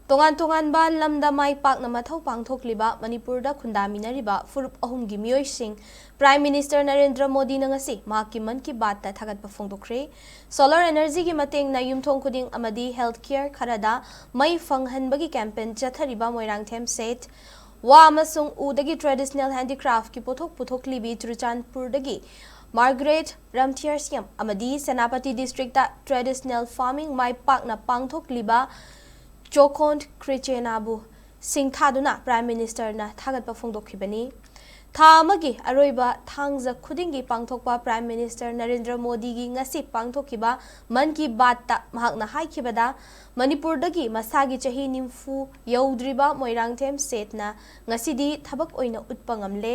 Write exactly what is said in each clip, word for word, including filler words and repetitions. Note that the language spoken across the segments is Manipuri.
ꯇꯣꯉꯥꯟ ꯇꯣꯉꯥꯟꯕ ꯂꯝꯗ ꯃꯥꯏ ꯄꯥꯛꯅ ꯃꯊꯧ ꯄꯥꯡꯊꯣꯛꯂꯤꯕ ꯃꯅꯤꯄꯨꯔꯗ ꯈꯨꯟꯗꯥꯃꯤꯟꯅꯔꯤꯕ ꯐꯨꯔꯨꯞ ꯑꯍꯨꯝꯒꯤ ꯃꯤꯑꯣꯏꯁꯤꯡ ꯄ꯭ꯔꯥꯏꯝ ꯃꯤꯅꯤꯁꯇꯔ ꯅꯔꯦꯟꯗ꯭ꯔ ꯃꯣꯗꯤꯅ ꯉꯁꯤ ꯃꯍꯥꯛꯀꯤ ꯃꯟ ꯀꯤ ꯕꯥꯠꯇ ꯊꯥꯒꯠꯄ ꯐꯣꯡꯗꯣꯛꯈ꯭ꯔꯦ꯫ ꯁꯣꯂꯔ ꯑꯦꯅꯔꯖꯤꯒꯤ ꯃꯇꯦꯡꯅ ꯌꯨꯝꯊꯣꯡ ꯈꯨꯗꯤꯡ ꯑꯃꯗꯤ ꯍꯦꯜꯊ ꯀꯦꯌꯔ ꯈꯔꯗ ꯃꯩ ꯐꯪꯍꯟꯕꯒꯤ ꯀꯦꯝꯄꯦꯟ ꯆꯠꯊꯔꯤꯕ ꯃꯣꯏꯔꯥꯡꯊꯦꯝ ꯁꯦꯠ, ꯋꯥ ꯑꯃꯁꯨꯡ ꯎꯗꯒꯤ ꯇ꯭ꯔꯦꯗꯤꯁꯅꯦꯜ ꯍꯦꯟꯗꯤꯀ꯭ꯔꯥꯐꯀꯤ ꯄꯣꯠꯊꯣꯛ ꯄꯨꯊꯣꯛꯂꯤꯕꯤ ꯆꯨꯔꯆꯥꯟꯄꯨꯔꯗꯒꯤ ꯃꯥꯔꯒꯔꯦꯠ ꯔꯝꯊꯤꯌꯔꯁꯤꯌꯝ ꯑꯃꯗꯤ ꯁꯦꯅꯥꯄꯇꯤ ꯗꯤꯁꯇ꯭ꯔꯤꯛꯇ ꯇ꯭ꯔꯦꯗꯤꯁꯅꯦꯜ ꯐꯥꯔꯃꯤꯡ ꯃꯥꯏ ꯄꯥꯛꯅ ꯄꯥꯡꯊꯣꯛꯂꯤꯕ ꯆꯣꯈꯣꯟ ꯈ꯭ꯔꯤꯆꯦꯅꯥꯕꯨ ꯁꯤꯡꯊꯥꯗꯨꯅ ꯄ꯭ꯔꯥꯏꯝ ꯃꯤꯅꯤꯁꯇꯔꯅ ꯊꯥꯒꯠꯄ ꯐꯣꯡꯗꯣꯛꯈꯤꯕꯅꯤ꯫ ꯊꯥ ꯑꯃꯒꯤ ꯑꯔꯣꯏꯕ ꯊꯥꯡꯖ ꯈꯨꯗꯤꯡꯒꯤ ꯄꯥꯡꯊꯣꯛꯄ ꯄ꯭ꯔꯥꯏꯝ ꯃꯤꯅꯤꯁꯇꯔ ꯅꯔꯦꯟꯗ꯭ꯔ ꯃꯣꯗꯤꯒꯤ ꯉꯁꯤ ꯄꯥꯡꯊꯣꯛꯈꯤꯕ ꯃꯟ ꯀꯤ ꯕꯥꯠꯇ ꯃꯍꯥꯛꯅ ꯍꯥꯏꯈꯤꯕꯗ, ꯃꯅꯤꯄꯨꯔꯗꯒꯤ ꯃꯁꯥꯒꯤ ꯆꯍꯤ ꯅꯤꯐꯨ ꯌꯧꯗ꯭ꯔꯤꯕ ꯃꯣꯏꯔꯥꯡꯊꯦꯝ ꯁꯦꯠꯅ ꯉꯁꯤꯗꯤ ꯊꯕꯛ ꯑꯣꯏꯅ ꯎꯠꯄ ꯉꯝꯂꯦ꯫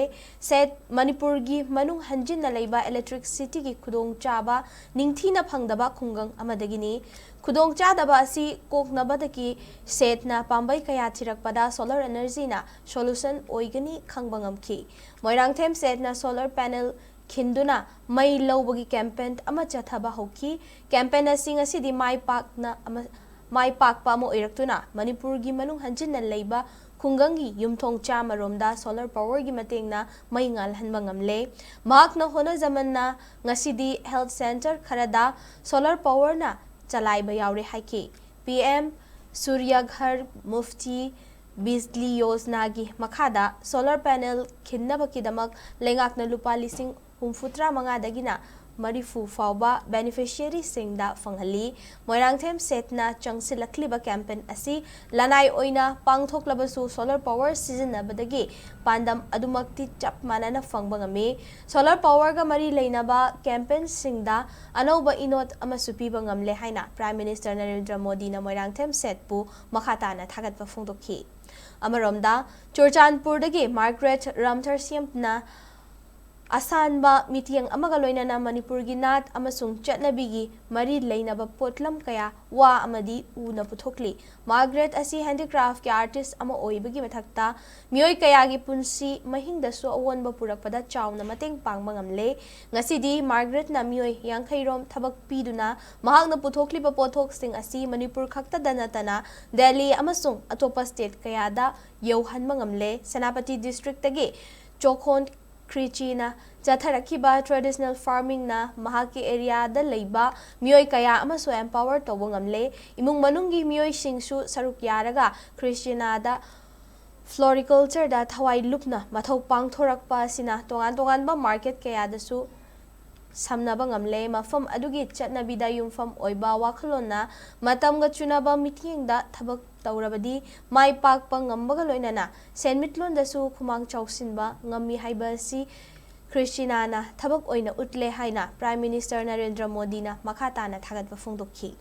ꯁꯦꯠ ꯃꯅꯤꯄꯨꯔꯒꯤ ꯃꯅꯨꯡ ꯍꯟꯖꯤꯟꯅ ꯂꯩꯕ ꯏꯂꯦꯛꯇ꯭ꯔꯤꯛꯁꯤꯇꯤꯒꯤ ꯈꯨꯗꯣꯡꯆꯥꯕ ꯅꯤꯡꯊꯤꯅ ꯐꯪꯗꯕ ꯈꯨꯡꯒꯪ ꯑꯃꯗꯒꯤꯅꯤ꯫ ꯈꯨꯗꯣꯡꯆꯥꯗꯕ ꯑꯁꯤ ꯀꯣꯛꯅꯕꯗꯒꯤ ꯁꯦꯠꯅ ꯄꯥꯝꯕꯩ ꯀꯌꯥ ꯊꯤꯔꯛꯄꯗ ꯁꯣꯂꯔ ꯑꯦꯅꯔꯖꯤꯅ ꯁꯣꯂꯨꯁꯟ ꯑꯣꯏꯒꯅꯤ ꯈꯪꯕ ꯉꯝꯈꯤ꯫ ꯃꯣꯏꯔꯥꯡꯊꯦꯝ ꯁꯦꯠꯅ ꯁꯣꯂꯔ ꯄꯦꯅꯦꯜ ꯈꯤꯟꯗꯨꯅ ꯃꯩ ꯂꯧꯕꯒꯤ ꯀꯦꯝꯄꯦꯟ ꯑꯃ ꯆꯠꯊꯕ ꯍꯧꯈꯤ꯫ ꯀꯦꯝꯄꯦꯟ ꯑꯁꯤ ꯉꯁꯤꯗꯤ ꯃꯥꯏ ꯄꯥꯛꯅ ꯑꯃ, ꯃꯥꯏ ꯄꯥꯛꯄ ꯑꯃ ꯑꯣꯏꯔꯛꯇꯨꯅ ꯃꯅꯤꯄꯨꯔꯒꯤ ꯃꯅꯨꯡ ꯍꯟꯖꯤꯟꯅ ꯂꯩꯕ ꯈꯨꯡꯒꯪꯒꯤ ꯌꯨꯝꯊꯣꯡ ꯆꯥꯝꯃ ꯔꯣꯝꯗ ꯁꯣꯂꯔ ꯄꯥꯋꯔꯒꯤ ꯃꯇꯦꯡꯅ ꯃꯩ ꯉꯥꯜꯍꯟꯕ ꯉꯝꯂꯦ꯫ ꯃꯍꯥꯛꯅ ꯍꯣꯠꯅꯖꯃꯟꯅ ꯉꯁꯤꯗꯤ ꯍꯦꯜꯊ ꯁꯦꯟꯇꯔ ꯈꯔꯗ ꯁꯣꯂꯔ ꯄꯥꯋꯔꯅ ꯆꯂꯥꯏꯕ ꯌꯥꯎꯔꯦ ꯍꯥꯏꯈꯤ꯫ ꯄꯤ ꯑꯦꯝ ꯁꯨꯔꯌ ꯘꯔ ꯃꯨꯐꯇꯤ ꯕꯤꯖꯂꯤ ꯌꯣꯖꯅꯥꯒꯤ ꯃꯈꯥꯗ ꯁꯣꯂꯔ ꯄꯦꯅꯦꯜ ꯈꯤꯟꯅꯕꯒꯤꯗꯃꯛ ꯂꯩꯉꯥꯛꯅ ꯂꯨꯄꯥ ꯂꯤꯁꯤꯡ ꯍꯨꯝꯐꯨꯇꯔꯥ ꯃꯉꯥꯗꯒꯤꯅ ꯃꯔꯤꯐꯨ ꯐꯥꯎꯕ ꯕꯦꯅꯤꯐꯤꯁꯤꯌꯔꯤꯁꯤꯡꯗ ꯐꯪꯍꯜꯂꯤ꯫ ꯃꯣꯏꯔꯥꯡꯊꯦꯝ ꯁꯦꯠꯅ ꯆꯪꯁꯤꯜꯂꯛꯂꯤꯕ ꯀꯦꯝꯄꯦꯟ ꯑꯁꯤ ꯂꯅꯥꯏ ꯑꯣꯏꯅ ꯄꯥꯡꯊꯣꯛꯂꯕꯁꯨ ꯁꯣꯂꯔ ꯄꯥꯋꯔ ꯁꯤꯖꯤꯟꯅꯕꯗꯒꯤ ꯄꯥꯟꯗꯝ ꯑꯗꯨꯃꯛꯇꯤ ꯆꯞ ꯃꯥꯟꯅꯅ ꯐꯪꯕ ꯉꯝꯃꯤ꯫ ꯁꯣꯂꯔ ꯄꯥꯋꯔꯒ ꯃꯔꯤ ꯂꯩꯅꯕ ꯀꯦꯝꯄꯦꯟꯁꯤꯡꯗ ꯑꯅꯧꯕ ꯏꯅꯣꯠ ꯑꯃꯁꯨ ꯄꯤꯕ ꯉꯝꯂꯦ ꯍꯥꯏꯅ ꯄ꯭ꯔꯥꯏꯝ ꯃꯤꯅꯤꯁꯇꯔ ꯅꯔꯦꯟꯗ꯭ꯔ ꯃꯣꯗꯤꯅ ꯃꯣꯏꯔꯥꯡꯊꯦꯝ ꯁꯦꯠꯄꯨ ꯃꯈꯥ ꯇꯥꯅ ꯊꯥꯒꯠꯄ ꯐꯣꯡꯗꯣꯛꯈꯤ꯫ ꯑꯃꯔꯣꯝꯗ, ꯆꯨꯔꯆꯥꯟꯄꯨꯔꯗꯒꯤ ꯃꯥꯔꯒꯔꯦꯠ ꯔꯥꯝꯊꯔꯁꯤꯌꯝꯅ ꯑꯁꯥꯟꯕ ꯃꯤꯠꯌꯦꯡ ꯑꯃꯒ ꯂꯣꯏꯅꯅ ꯃꯅꯤꯄꯨꯔꯒꯤ ꯅꯥꯠ ꯑꯃꯁꯨꯡ ꯆꯠꯅꯕꯤꯒꯤ ꯃꯔꯤ ꯂꯩꯅꯕ ꯄꯣꯠꯂꯝ ꯀꯌꯥ ꯋꯥ ꯑꯃꯗꯤ ꯎꯅ ꯄꯨꯊꯣꯛꯂꯤ꯫ ꯃꯥꯔꯒꯔꯦꯠ ꯑꯁꯤ ꯍꯦꯟꯗꯤꯀ꯭ꯔꯥꯐꯀꯤ ꯑꯥꯔꯇꯤꯁ ꯑꯃ ꯑꯣꯏꯕꯒꯤ ꯃꯊꯛꯇ ꯃꯤꯑꯣꯏ ꯀꯌꯥꯒꯤ ꯄꯨꯟꯁꯤ ꯃꯍꯤꯡꯗꯁꯨ ꯑꯑꯣꯟꯕ ꯄꯨꯔꯛꯄꯗ ꯆꯥꯎꯅ ꯃꯇꯦꯡ ꯄꯥꯡꯕ ꯉꯝꯂꯦ꯫ ꯉꯁꯤꯗꯤ ꯃꯥꯔꯒꯔꯦꯠꯅ ꯃꯤꯑꯣꯏ ꯌꯥꯡꯈꯩ ꯔꯣꯝ ꯊꯕꯛ ꯄꯤꯗꯨꯅ ꯃꯍꯥꯛꯅ ꯄꯨꯊꯣꯛꯂꯤꯕ ꯄꯣꯠꯊꯣꯛꯁꯤꯡ ꯑꯁꯤ ꯃꯅꯤꯄꯨꯔ ꯈꯛꯇꯗ ꯅꯠꯇꯅ ꯗꯦꯜꯂꯤ ꯑꯃꯁꯨꯡ ꯑꯇꯣꯞꯄ ꯁ꯭ꯇꯦꯠ ꯀꯌꯥꯗ ꯌꯧꯍꯟꯕ ꯉꯝꯂꯦ꯫ ꯁꯦꯅꯥꯄꯇꯤ ꯗꯤꯁꯇ꯭ꯔꯤꯛꯇꯒꯤ ꯆꯣꯈꯣꯟ ꯈ꯭ꯔꯤꯆꯤꯅ ꯆꯠꯊꯔꯛꯈꯤꯕ ꯇ꯭ꯔꯦꯗꯤꯁꯅꯦꯜ ꯐꯥꯔꯃꯤꯡꯅ ꯃꯍꯥꯛꯀꯤ ꯑꯦꯔꯤꯌꯥꯗ ꯂꯩꯕ ꯃꯤꯑꯣꯏ ꯀꯌꯥ ꯑꯃꯁꯨ ꯑꯦꯝꯄꯥꯋꯔ ꯇꯧꯕ ꯉꯝꯂꯦ꯫ ꯏꯃꯨꯡ ꯃꯅꯨꯡꯒꯤ ꯃꯤꯑꯣꯏꯁꯤꯡꯁꯨ ꯁꯔꯨꯛ ꯌꯥꯔꯒ ꯈ꯭ꯔꯤꯁꯇꯤꯌꯥꯅꯥꯗ ꯐ꯭ꯂꯣꯔꯤꯀꯜꯆꯔꯗ ꯊꯋꯥꯏ ꯂꯨꯞꯅ ꯃꯊꯧ ꯄꯥꯡꯊꯣꯔꯛꯄ ꯑꯁꯤꯅ ꯇꯣꯉꯥꯟ ꯇꯣꯉꯥꯟꯕ ꯃꯥꯔꯀꯦꯠ ꯀꯌꯥꯗꯁꯨ ꯁꯝꯅꯕ ꯉꯝꯂꯦ꯫ ꯃꯐꯝ ꯑꯗꯨꯒꯤ ꯆꯠꯅꯕꯤꯗ ꯌꯨꯝꯐꯝ ꯑꯣꯏꯕ ꯋꯥꯈꯜꯂꯣꯟꯅ ꯃꯇꯝꯒ ꯆꯨꯅꯕ ꯃꯤꯠꯌꯦꯡꯗ ꯊꯕꯛ ꯇꯧꯔꯕꯗꯤ ꯃꯥꯏ ꯄꯥꯛꯄ ꯉꯝꯕꯒ ꯂꯣꯏꯅꯅ ꯁꯦꯟꯃꯤꯠꯂꯣꯟꯗꯁꯨ ꯈꯨꯃꯥꯡ ꯆꯥꯎꯁꯤꯟꯕ ꯉꯝꯃꯤ ꯍꯥꯏꯕ ꯑꯁꯤ ꯈ꯭ꯔꯤꯁꯇꯤꯅꯥꯅ ꯊꯕꯛ ꯑꯣꯏꯅ ꯎꯠꯂꯦ ꯍꯥꯏꯅ ꯄ꯭ꯔꯥꯏꯝ ꯃꯤꯅꯤꯁꯇꯔ ꯅꯔꯦꯟꯗ꯭ꯔ ꯃꯣꯗꯤꯅ ꯃꯈꯥ ꯇꯥꯅ ꯊꯥꯒꯠꯄ ꯐꯣꯡꯗꯣꯛꯈꯤ꯫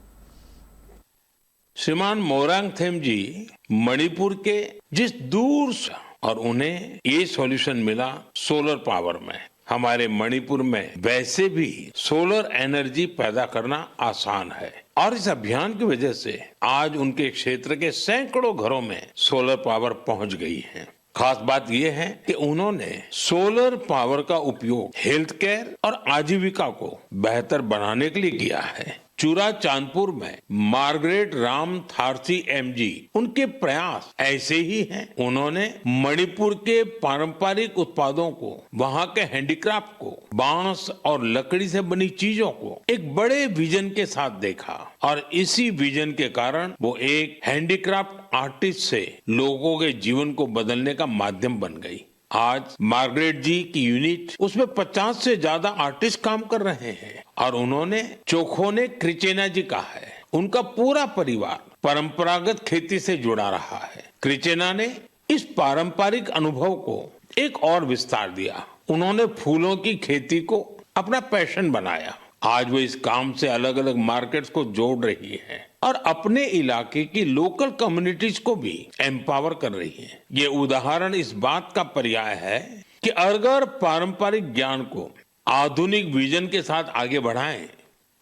श्रीमान मोरांग थेम जी मणिपुर के जिस दूर से, और उन्हें ये सॉल्यूशन मिला सोलर पावर में। हमारे मणिपुर में वैसे भी सोलर एनर्जी पैदा करना आसान है, और इस अभियान की वजह से आज उनके क्षेत्र के सैकड़ों घरों में सोलर पावर पहुंच गई है। खास बात यह है कि उन्होंने सोलर पावर का उपयोग हेल्थ केयर और आजीविका को बेहतर बनाने के लिए किया है। चुराचांदपुर में मार्गरेट राम थारसी एमजी, उनके प्रयास ऐसे ही हैं। उन्होंने मणिपुर के पारंपरिक उत्पादों को, वहां के हैंडीक्राफ्ट को, बांस और लकड़ी से बनी चीजों को एक बड़े विजन के साथ देखा, और इसी विजन के कारण वो एक हैंडीक्राफ्ट आर्टिस्ट से लोगों के जीवन को बदलने का माध्यम बन गई। आज मार्गरेट जी की यूनिट, उसमें पचास से ज्यादा आर्टिस्ट काम कर रहे हैं, और उन्होंने चोखोने क्रिचेना जी का है। उनका पूरा परिवार परंपरागत खेती से जुड़ा रहा है। क्रिचेना ने इस पारंपरिक अनुभव को एक और विस्तार दिया। उन्होंने फूलों की खेती को अपना पैशन बनाया। आज वो इस काम से अलग-अलग मार्केट्स को जोड़ रही हैं और अपने इलाके की लोकल कम्युनिटीज को भी एम्पावर कर रही हैं। ये उदाहरण इस बात का पर्याय है कि अगर पारंपरिक ज्ञान को आधुनिक विजन के साथ आगे बढ़ाएं,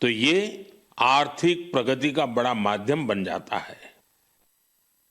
तो ये आर्थिक प्रगति का बड़ा माध्यम बन जाता है।